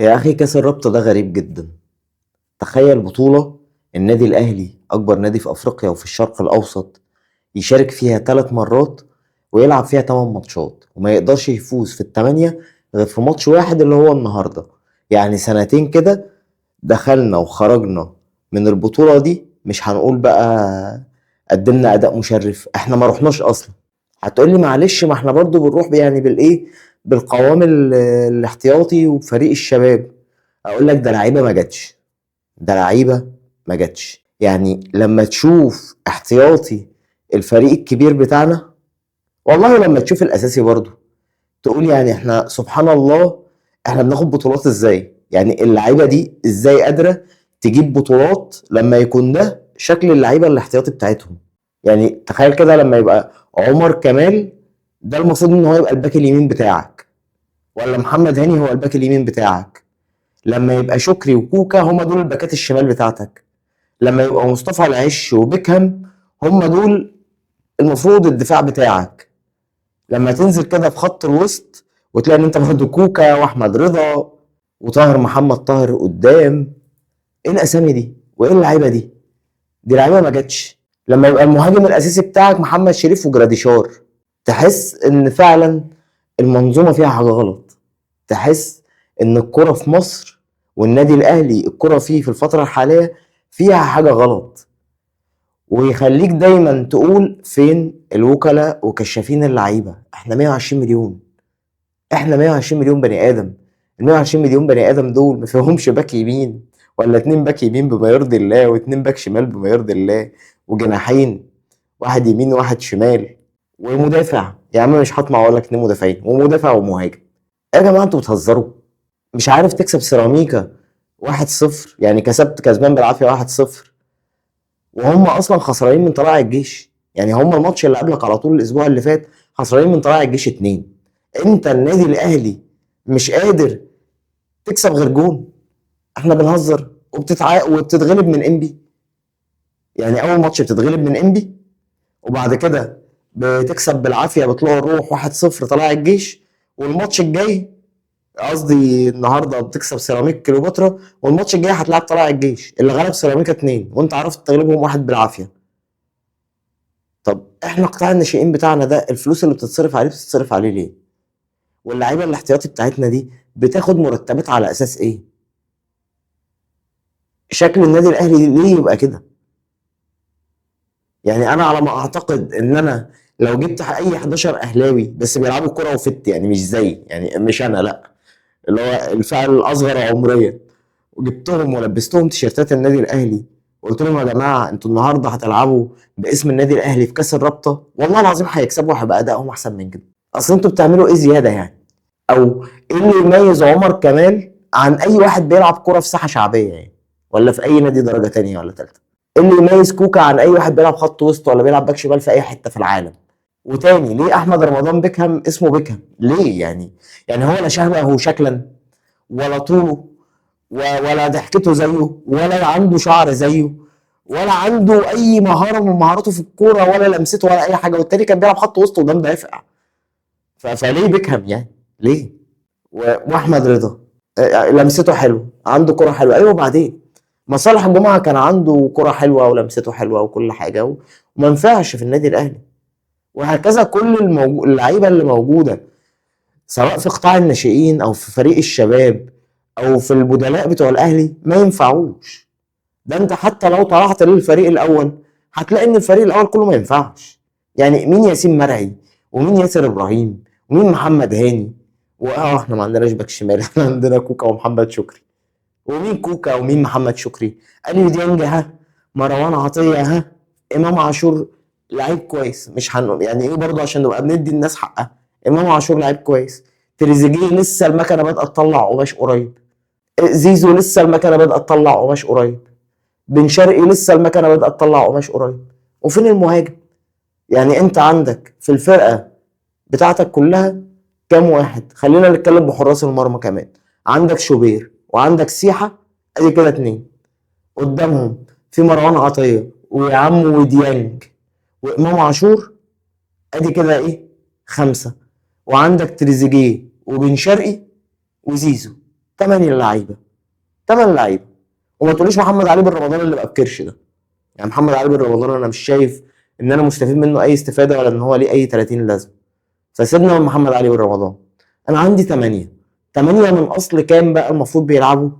يا أخي، كأس الرابطة ده غريب جدا. تخيل بطولة النادي الأهلي، أكبر نادي في أفريقيا وفي الشرق الأوسط، يشارك فيها 3 مرات ويلعب فيها 8 ماتشات وما يقدرش يفوز في الثمانية غير في ماتش واحد اللي هو النهاردة. يعني سنتين كده دخلنا وخرجنا من البطولة دي. مش هنقول بقى قدمنا أداء مشرف، احنا ما رحناش أصلا. هتقولي معلش، ما احنا برضو بنروح يعني بالإيه، بالقوام الاحتياطي وفريق الشباب. اقول لك ده لعيبة ما جاتش، ده لعيبة ما جاتش. يعني لما تشوف احتياطي الفريق الكبير بتاعنا، والله لما تشوف الاساسي برضو تقول يعني احنا سبحان الله، احنا بناخد بطولات ازاي؟ يعني اللعيبة دي ازاي قادرة تجيب بطولات لما يكون ده شكل اللعيبة الاحتياطي بتاعتهم؟ يعني تخيل كده لما يبقى عمر كمال ده المفروض ان هو يبقى الباك اليمين بتاعك، ولا محمد هاني هو الباك اليمين بتاعك، لما يبقى شكري وكوكا هما دول الباكات الشمال بتاعتك، لما يبقى مصطفى العش وبيكهام هما دول المفروض الدفاع بتاعك، لما تنزل كده في خط الوسط وتلاقي ان انت برضه كوكا واحمد رضا وطاهر محمد طاهر قدام. ايه الاسامي دي وايه اللعيبة دي؟ دي لعيبة ما جاتش. لما يبقى المهاجم الاساسي بتاعك محمد شريف وجراديشار، تحس ان فعلا المنظومة فيها حاجة غلط. تحس ان الكره في مصر والنادي الاهلي الكره فيه في الفترة الحالية فيها حاجة غلط، ويخليك دايما تقول فين الوكلاء وكشافين اللعيبة. احنا 120 مليون، احنا 120 مليون بني ادم. ال 120 مليون بني ادم دول ما فيهمش باك يمين ولا اتنين باك يمين بما يرضي الله، واتنين باك شمال بما يرضي الله، وجناحين واحد يمين وواحد شمال، ومدافع. يا عم مش هطمع اقول لك اتنين مدافعين ومدافع ومهاجم. يا جماعة انتوا بتهزروا. مش عارف تكسب سيراميكا 1-0، يعني كسبت كسبان بالعافية 1-0، وهم اصلا خسرانين من طلائع الجيش. يعني هم الماتش اللي قبلك على طول الاسبوع اللي فات خسرانين من طلائع الجيش 2. انت النادي الاهلي مش قادر تكسب غير جون. احنا بنهزر. وبتتغلب من انبي. يعني اول ماتش بتتغلب من انبي، وبعد كده بتكسب بالعافية بطلوع الروح 1-0 طلائع الجيش، والماتش الجاي قصدي النهارده بتكسب سيراميك كليوباترا، والماتش الجاي هتلعب طلائع الجيش اللي غلب سيراميكا 2 وانت عرفت تغلبهم 1 بالعافية. طب احنا قطاع الناشئين بتاعنا ده الفلوس اللي بتتصرف عليه بتتصرف عليه ليه؟ واللعيبة الاحتياطي بتاعتنا دي بتاخد مرتبات على اساس ايه؟ شكل النادي الاهلي ليه يبقى كده؟ يعني انا على ما اعتقد ان انا لو جبت اي 11 اهلاوي بس بيلعبوا كرة وفت، يعني مش زي، يعني مش انا، لا اللي هو الفئة الاصغر عمريا، وجبتهم ولبستهم تيشيرتات النادي الاهلي وقلت لهم يا جماعة انتوا النهارده هتلعبوا باسم النادي الاهلي في كاس الرابطة، والله العظيم هيكسبوا وهيبقى ادائهم احسن من كده. اصل انتوا بتعملوا ايه زيادة يعني؟ او ايه اللي يميز عمر كمال عن اي واحد بيلعب كرة في ساحة شعبية يعني، ولا في اي نادي درجه تانية ولا تالتة؟ ايه اللي يميز كوكا عن اي واحد بيلعب خط وسط ولا بيلعب باك شمال في اي حتة في العالم؟ وتاني ليه احمد رمضان بيكهام اسمه بيكهام؟ ليه يعني؟ يعني هو لا شبهه شكلا ولا طوله ولا ضحكته زيه ولا عنده شعر زيه ولا عنده اي مهارة من مهاراته في الكورة ولا لمسته ولا اي حاجة، والتاني كان بيلعب خط وسط وده مدافع. فليه بيكهام يعني؟ ليه؟ واحمد رضا لمسته حلوة، عنده كره حلوة، ايوه. وبعدين ما صالح جمعه كان عنده كره حلوة ولمسته حلوة وكل حاجة وما نفعش في النادي الاهلي. وهكذا كل اللعيبة اللي موجودة سواء في قطاع الناشئين او في فريق الشباب او في البدلاء بتوع الاهلي ما ينفعوش. ده انت حتى لو طلعت للفريق الاول هتلاقي ان الفريق الاول كله ما ينفعش. يعني مين ياسين مرعي، ومين ياسر ابراهيم، ومين محمد هاني، واه احنا ما عندناش باك شمال، احنا عندنا كوكا ومحمد شكري. ومين كوكا ومين محمد شكري؟ اليو ديانج ها، مروان عطية ها، امام عاشور لعيب كويس، مش هن يعني ايه برضه عشان نبقى بندي الناس حقها، امام عاشور لعيب كويس. تريزيجيه لسه المكنه بادئه تطلع قماش قريب، زيزو لسه المكنه بادئه تطلع قماش قريب، بن شرقي لسه المكنه بادئه تطلع قماش قريب. وفين المهاجم؟ يعني انت عندك في الفرقة بتاعتك كلها كام واحد؟ خلينا نتكلم بحراس المرمى كمان، عندك شوبير وعندك سيحه، ادي كده 2، قدامهم في مروان عطية ويا عم وديانج وامام عاشور، ادي كده ايه 5، وعندك تريزيجيه وبن شرقي وزيزو. 8 لعيبة، 8 لعيبة. وما تقوليش محمد علي بن رمضان اللي بقى بكرش ده، يعني محمد علي بن رمضان انا مش شايف ان انا مستفيد منه اي استفاده ولا ان هو ليه اي 30 لازمه، فسيبنا من محمد علي بن رمضان. انا عندي 8، 8 من اصل كام بقى المفروض بيلعبوا؟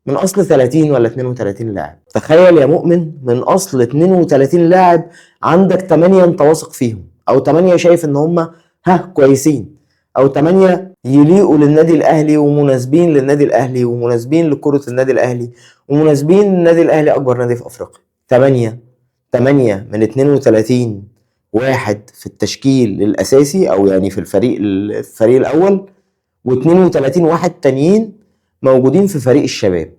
من اصل 30 ولا 32 لاعب. تخيل يا مؤمن، من اصل 32 لاعب عندك 8 انت واثق فيهم، او 8 شايف ان هم ها كويسين، او 8 يليقوا للنادي الاهلي ومناسبين للنادي الاهلي ومناسبين لكرة النادي الاهلي ومناسبين للنادي الاهلي اكبر نادي في افريقيا. 8 من 32 واحد في التشكيل الاساسي او يعني في الفريق الاول، و32 واحد تانيين موجودين في فريق الشباب.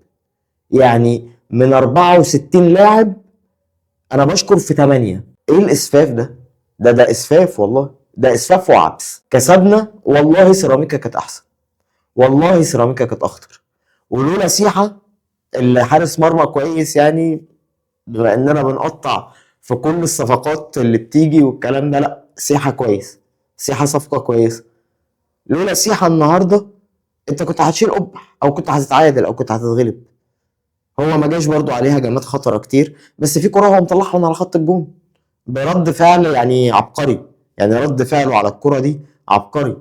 يعني من 64 لاعب انا بشكر في 8. ايه الاسفاف ده؟ ده اسفاف والله، ده اسفاف وعبث. كسبنا والله، سيراميكا كانت احسن، والله سيراميكا كانت اخطر، ولولا سيحه اللي حارس مرمى كويس، يعني بما اننا بنقطع في كل الصفقات اللي بتيجي والكلام ده، لا سيحه كويس، سيحه صفقة كويسة. لولا سيحه النهارده انت كنت هتشيل قبح، او كنت هتتعادل، او كنت هتتغلب. هو ما جاش برضو عليها هجمات خطره كتير، بس في كره هو مطلعها من على خط الجون برد فعل يعني عبقري، يعني رد فعله على الكره دي عبقري.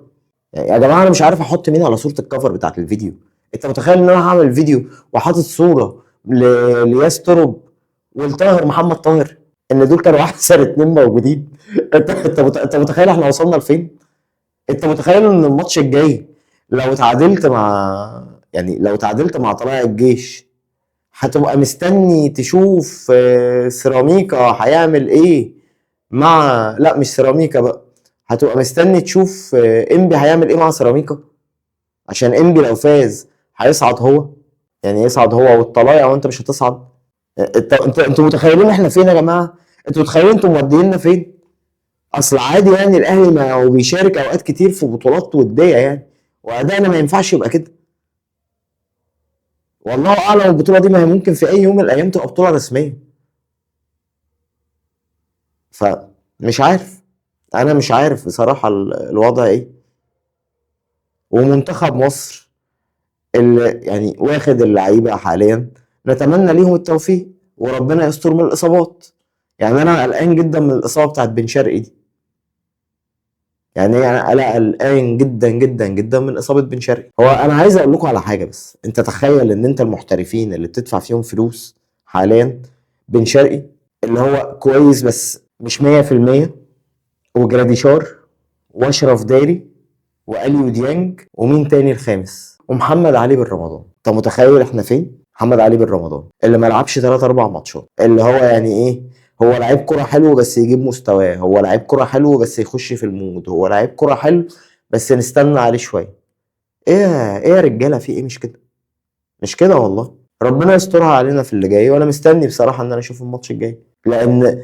يعني يا جماعة انا مش عارف احط مين على صوره الكفر بتاعت الفيديو. انت متخيل ان انا هعمل فيديو وحاطط صوره لياس ترب والطاهر محمد طاهر، ان دول كانوا احسن اتنين موجودين؟ انت متخيل احنا وصلنا لفين؟ انت متخيل ان الماتش الجاي لو تعادلت مع، يعني لو تعادلت مع طلائع الجيش، هتبقى مستني تشوف سيراميكا هيعمل ايه مع، لا مش سيراميكا بقى، هتبقى مستني تشوف انبي هيعمل ايه مع سيراميكا، عشان انبي لو فاز هيصعد هو، يعني يصعد هو والطلايع وانت مش هتصعد. انتوا متخيلين احنا فين يا جماعة؟ انتوا متخيلين انتوا مودينا فين؟ اصل عادي يعني الاهلي ما هو بيشارك اوقات كتير في بطولات وديه يعني، وادائنا ما ينفعش يبقى كده. والله اعلم البطولة دي ما هي ممكن في اي يوم من الايام تبقى بطوله رسمية. فمش عارف، انا مش عارف بصراحة الوضع ايه. ومنتخب مصر اللي يعني واخد اللعيبة حاليا، نتمنى ليهم التوفيق وربنا يستر من الاصابات. يعني انا قلقان جدا من الاصابة بتاعت بن شرقي دي، يعني انا قلقان جدا جدا جدا من اصابه بن شرقي. هو انا عايز اقول لكم على حاجة، بس انت تخيل ان انت المحترفين اللي بتدفع فيهم فلوس حاليا، بن شرقي اللي هو كويس بس مش 100%، وجراديشار واشرف داري واليو ديانج ومين تاني الخامس، ومحمد علي بن رمضان. انت متخيل احنا فين؟ محمد علي بن رمضان اللي ما لعبش 3-4 ماتشات، اللي هو يعني ايه، هو لعيب كرة حلو بس يجيب مستواه، هو لعيب كرة حلو بس يخش في ال mood، هو لعيب كرة حلو بس نستنى عليه شوية. ايه يا رجالة، في ايه؟ مش كده، مش كده والله. ربنا يسترها علينا في اللي جاي، وانا مستني بصراحة ان انا اشوف الماتش الجاي، لان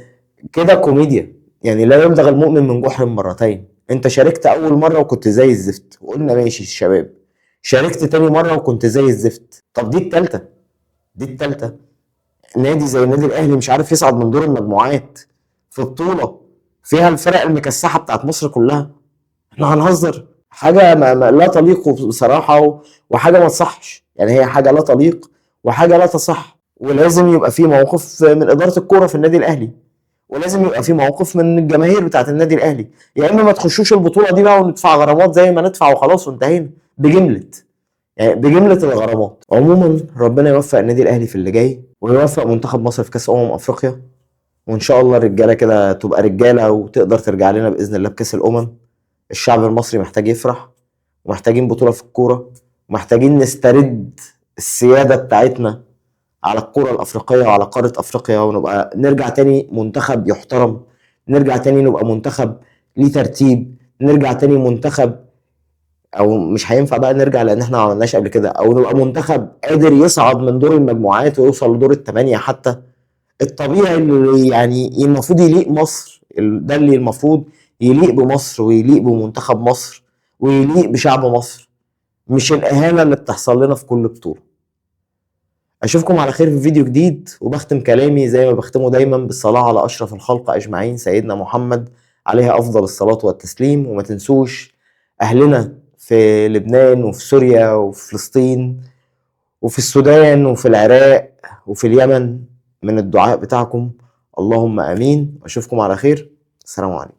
كده كوميديا. يعني لا يلدغ المؤمن من جحر مرتين. انت شاركت اول مرة وكنت زي الزفت وقلنا ماشي الشباب، شاركت تاني مرة وكنت زي الزفت، طب دي التالتة، دي التالتة. نادي زي النادي الاهلي مش عارف يصعد من دور المجموعات في بطوله فيها الفرق المكسحه بتاعت مصر كلها، احنا هنهزر؟ حاجة ما لا تليق بصراحة، وحاجه ما تصحش. يعني هي حاجة لا تليق وحاجه لا تصح، ولازم يبقى في موقف من ادارة الكورة في النادي الاهلي، ولازم يبقى في موقف من الجماهير بتاعت النادي الاهلي. يا اما ما تخشوش البطولة دي بقى وندفع غرامات زي ما ندفع وخلاص وانتهينا بجملة، يعني بجملة الغرامات. عموما ربنا يوفق النادي الاهلي في اللي جاي، ويوفق منتخب مصر في كاس افريقيا، وان شاء الله الرجالة كده تبقى رجاله وتقدر ترجع لنا باذن الله بكاس الامم. الشعب المصري محتاج يفرح، ومحتاجين بطوله في الكورة، ومحتاجين نسترد السيادة بتاعتنا على الكره الافريقية وعلى قارة افريقيا، ونبقى نرجع تاني منتخب يحترم، نرجع تاني نبقى منتخب ليه ترتيب، نرجع تاني منتخب، او مش هينفع بقى نرجع لان احنا ما عملناش قبل كده، او نبقى منتخب قادر يصعد من دور المجموعات ويوصل لدور الثمانية حتى. الطبيعي اللي يعني المفروض يليق مصر، ده اللي المفروض يليق بمصر ويليق بمنتخب مصر ويليق بشعب مصر، مش الاهانة اللي بتحصل لنا في كل بطوله. اشوفكم على خير في فيديو جديد، وبختم كلامي زي ما بختمه دايما بالصلاة على اشرف الخلق اجمعين سيدنا محمد عليه افضل الصلاة والتسليم. وما تنسوش اهلنا في لبنان وفي سوريا وفي فلسطين وفي السودان وفي العراق وفي اليمن من الدعاء بتاعكم. اللهم امين، واشوفكم على خير. السلام عليكم.